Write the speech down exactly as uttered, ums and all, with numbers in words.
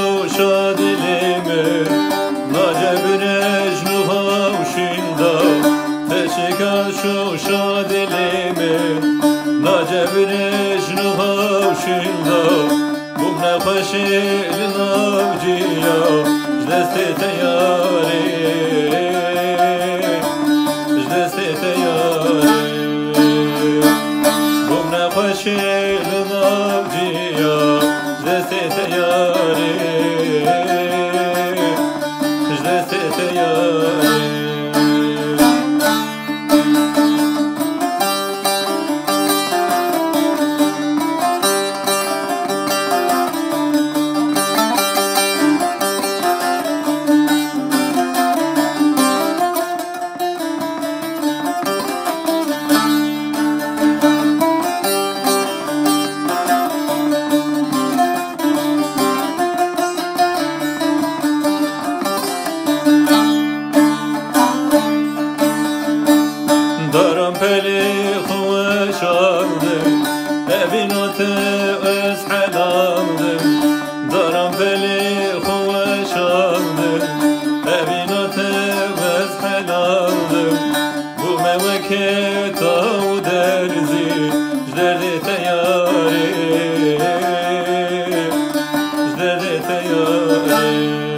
Şuşa dilê min, nacebire ji nuha û şînda. Teşika şuşa dilê min, nacebire ji nuha û şînda. Bûm nexweşê li nav ciya, ji destê te yarê, ji destê te yarê. Bûm nexweşê li nav ciya, ji destê te yarê, ji destê te yarê. Daran pelê xwe weşandim, evîna te ez helaldim. Daran pelê xwe weşandim, evîna te ez helaldim. Bûme weke taw derzî, ji derdê te yarê, ji derdê te yarê.